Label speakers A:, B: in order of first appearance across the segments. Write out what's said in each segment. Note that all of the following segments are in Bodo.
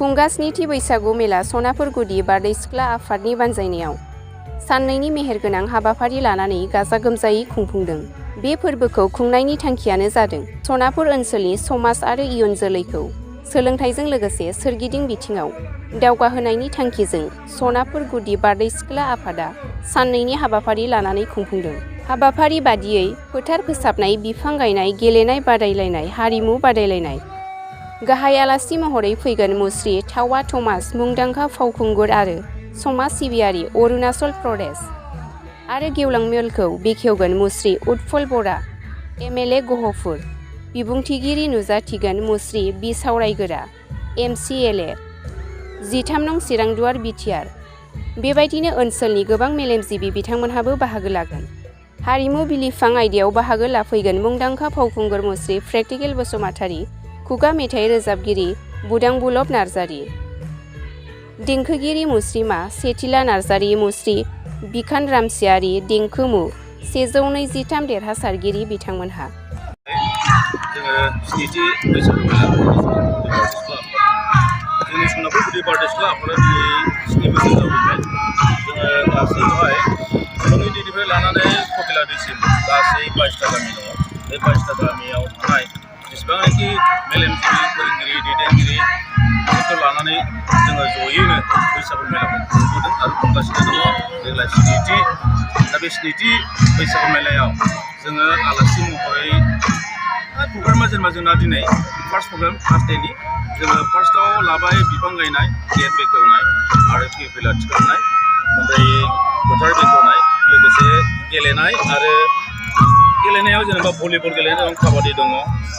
A: खुंगा स्निथि बैसागु मेला सनापुर गुदि बारदै सिख्ला आफादनि बानजायनायाव साननैनि मेहेरगोनां हाबाफारि लानानै गाजा गोमजायै खुंफुंदों। बे फोरबोखौ खुंनायनि थांखियानो जादों सनापुर ओनसोलनि समाज आरो इयुन जोलैखौ सोलोंथाइजों लोगोसे सोरगिदिं बिथिङाव दावगाहोनायनि थांखिजों सनापुर गुदि बारदै सिख्ला आफादा साननैनि हाबाफारि लानानै खुंफुंदों। हाबाफारि बादियै फोथार फोसाबनाय, बिफां गायनाय, गेलेनाय बादायलायनाय, हारिमु बादायलायनाय। गाहाय आलासि महरै फैगोन मुस्रि टावा थमास, मुंदांखा फावखुंगुर आरो समाज सिबियारि अरुणाचल प्रदेश आरो गेवलां मेलखौ बेखेवगोन मुस्रि उत्पल बरा, MLA गहपुर। बिबुंथिगिरि नुजाथिगोन मुस्रि बिसावरायगोरा, MCLA 13 नं चिरांदुवार बिटिआर। बेबायदिनो ओनसोलनि गोबां मेलेमजिबि बिथांमोनहाबो बाहागो लागोन। हारिमु बिलिफां आयदायाव बाहागो लाफैगोन मुंदांखा फावखुंगुर मुस्रि प्रेक्टिकेल बसुमतारी, खुगा मेथाइ रोजाबगिरि बुदांबुलब नार्जारि, देंखोगिरि मुस्रिमा सेथिला नार्जारि, मुस्रि बिखान रामसियारि, देंखोमु 123 देरहासारगिरि बिथांमोनहा।
B: जोङो स्निथि बैसागु मेला जोंनि सनापुर गुदि बारदै सिख्ला आफादा दिनै 7 बोसोर जाबोबाय। जोङो गासैहाय संगिदिनिफ्राय लानानै ककिला दैसिम गासै 22टा गामि दङ। बे 22टा गामियाव थानाय जेसेबांनाखि मेलेमजिबि फोरोंगिरि दैदेनगिरि बेफोरखौ लानानै जोङो जयैनो बैसागु मेलाखौ खुंबोदों आरो खुंगासिनो दङ। देग्लाय दा बे स्निथि बैसागु मेलायाव जोङो आलासि महरै प्रग्रामा जेनेबा जोंना दिनै फार्स्ट प्रग्राम फार्स्ट डेनि जोङो फार्स्टआव लाबाय बिफां गायनाय, गेट बेखेवनाय आरो फिरफिला थिखांनाय, ओमफ्राय फोथार बेखेवनाय, लोगोसे गेलेनाय आरो गेलेनायाव जेनेबा भलिबल गेलेनाय दं, काबादि दङ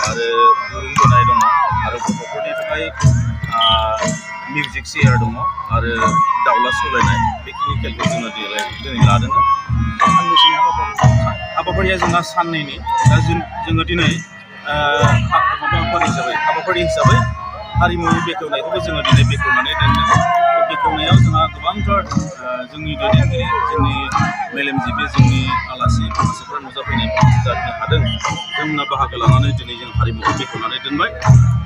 B: आरो दुरुं बोनाय दङ आरो गथ'फोरनि थाखाय मिउजिक चेयार दङ आरो दाउला सौलायनाय। बेखिनि खेलखौ जोङो दिनै लादों। हाबाफारिया जोंना साननैनि। दा जोङो दिनै हाबाफारि हिसाबै हारिमु बेखेवनायखौबो जोङो दिनै बेखेवनानै दोनदों। बेखेवनायाव जोंहा गोबांथार जोंनि दैदेनगिरि, जोंनि मेलेमजिबि, जोंनि आलासि माखासेफोरा नुजाफैनाय जानो हादों। जोंना बाहागो लानानै दिनै जों हारिमुखौ बेखेवनानै दोनबाय।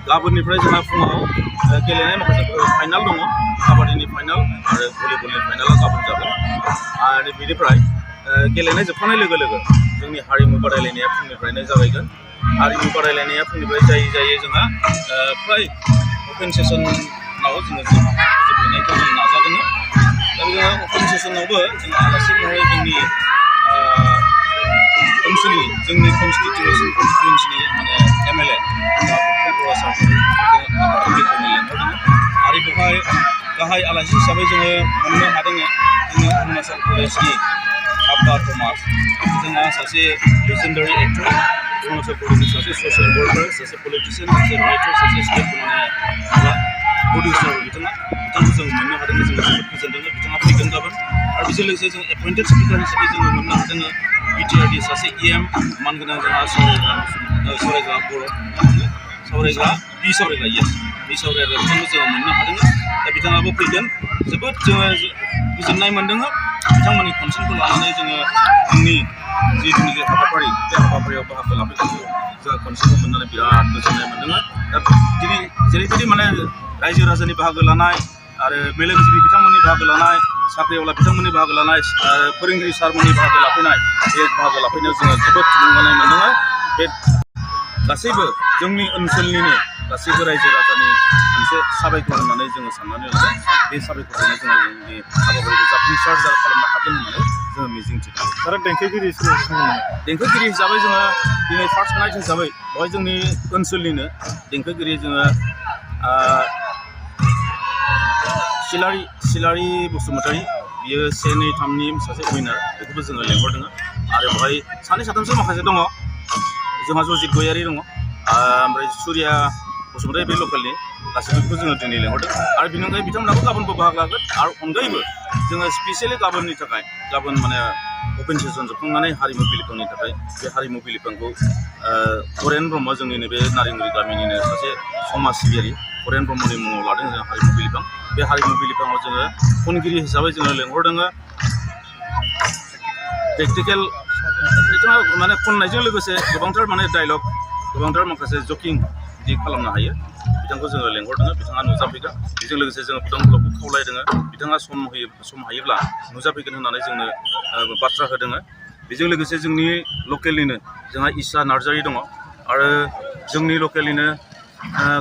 B: गाबोननिफ्राय जोंहा फुङाव गेलेनाय माखासे फाइनाल दङ, काबादिनि फाइनाल आरो भलिबलनि फाइनाला गाबोन जागोन। आरो बेनिफ्राय गेलेनाय जोबखांनाय लोगो लोगो जोंनि हारिमु बादायलायनाया फुंनिफ्रायनो जागायगोन। हारिमु बादायलायनाया फुंनिफ्राय जायै जोंहा फ्राय अपेन सेसनाव जोङो जोबहैनायखौ जों नाजादों। दा जोङो अपेन सेसनावबो जों आलासि महरै जोंनि ओनसोलनि जोंनि कनस्टिटिउन्सिनि माने MLA सारखौ जोङो लिंहरदों आरो बेवहाय गाहाय आलासि हिसाबै जोङो मोननो हादों जोङो अरुणाचल प्रदेशनि टावा थमास। जोंहा सासे लेजेन्डारि एक्टर, अरुणाचल प्रदेशनि सासे ससियेल वर्कार, सासे पलिटिशियान, सासे राइटार, सासे स्टेट प्रडिउसार बिथांखौ जों मोननो हादों। जों जोबोद गोजोनदों बिथाङा फैगोन गाबोन। आरो बेजों लोगोसे जों एपइन्टेड स्पिकार हिसाबै जोङो मोननो हादों बिटिआरनि सासे EM मानगोनां जोंहा सावरायग्रा बिसावरायग्रा बिथांखौ जोङो मोननो हादों। दा बिथाङाबो फैगोन। जोबोद जोङो गोजोननाय मोनदों। बिथांमोननि कनसेन्टखौ लानानै जोङो जोंनि जिथुनिखि हाबाफारि, बे हाबाफारियाव बाहागो लाफैनायखौ जोङो कनसेन्टखौ मोननानै बिराद गोजोननाय मोनदों। दा दिनै जेरैबायदि माने रायजो राजानि बाहागो लानाय आरो मेलेमजिबि बिथांमोननि बाहागो लानाय, साख्रिआवला बिथांमोननि बाहागो लानाय, फोरोंगिरि सारमोननि बाहागो लाफैनाय, बे बाहागो लाफैनायाव जोङो जोबोद थुलुंगानाय मोनदों। बे गासैबो जोंनि ओनसोलनिनो गासैबो रायजो राजानि मोनसे साबायखर होननानै जोङो साननानै लादों। बे साबायखरजोंनो जोङो जोंनि हाबाफारिखौ जाफुंसार खालामनो हागोन होननानै जोङो मिजिंथिदों। आरो देंखोगिरि हिसाबै जोङो दिनै फार्स्ट नाइट हिसाबै बेवहाय जोंनि ओनसोलनिनो देंखोगिरि जोङो सिलारि बसुमतारी, बियो 1, 2, 3नि सासे उइनार, बेखौबो जोङो लेंहरदों। आरो बेवहाय 2, 3सो माखासे दङ। जोंहा जजित गयारि दङ, ओमफ्राय सुरिया बसुमतारी बे लकेलनि, गासैबोखौ जोङो दिनै लेंहरदों। आरो बेनि अनगायै बिथांमोनाबो गाबोनबो बाहागो लागोन। आरो अनगायैबो जोङो स्पेसियेलि गाबोन माने अपेन सेसन जोबखांनानै हारिमु बिलिफांनि थाखाय बे हारिमु बिलिफांखौ हरेन ब्रह्म, जोंनि नैबे नारेंगुरि गामिनिनो सासे समाज सिबियारि हरेन ब्रह्मनि मुङाव लादों जों हारिमु बिलिफां। बे हारिमु बिलिफाङाव जोङो खनगिरि हिसाबै जोङो लेंहरदों। प्रेक्टिकेल बिथाङा माने खननायजों लोगोसे गोबांथार माने डायलग, गोबांथार माखासे जकिं माबायदि खालामनो हायो बिथांखौ जोङो लेंहरदों बिथाङा नुजाफैगोन बेजों लोगोसे जोङो बुदां ब्लकखौ खावलायदों बिथाङा सम हायोब्ला नुजाफैगोन होननानै जोंनो बाथ्रा होदों बेजों लोगोसे जोंनि लकेलनिनो जोंहा इसा नार्जारि दङ आरो जोंनि लकेलनिनो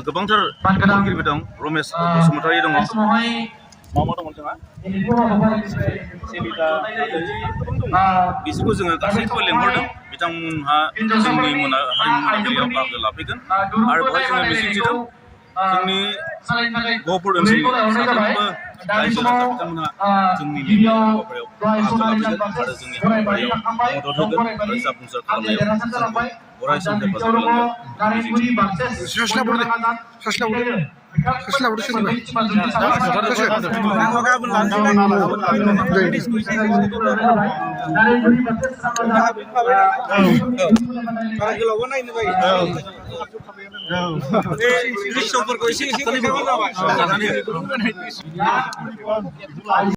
B: गोबांथार फोरोंगिरिबो दं रमेश बसुमतारी दङ मा दंमोन जोंहा बिसोरखौ जोङो गासैखौबो लेंहरदों बिथांमोनहा जोंनि हारिमु मोनाबिलियाव बाहागो लाफैगोन आरो बेवहाय जोङो मिजिंथिदों जोंनि गहपुर ओनसोलनि साफ्रोमबो रायजो राजा बिथांमोनहा जोंनि मेल हाबाफारियाव बाहागो लाफैगोन आरो जोंनि हाबाफारियाव मदद होगोन आरो जाफुंसार खालामनायाव जोंखौ अराय सम हेफाजाब खालामगोन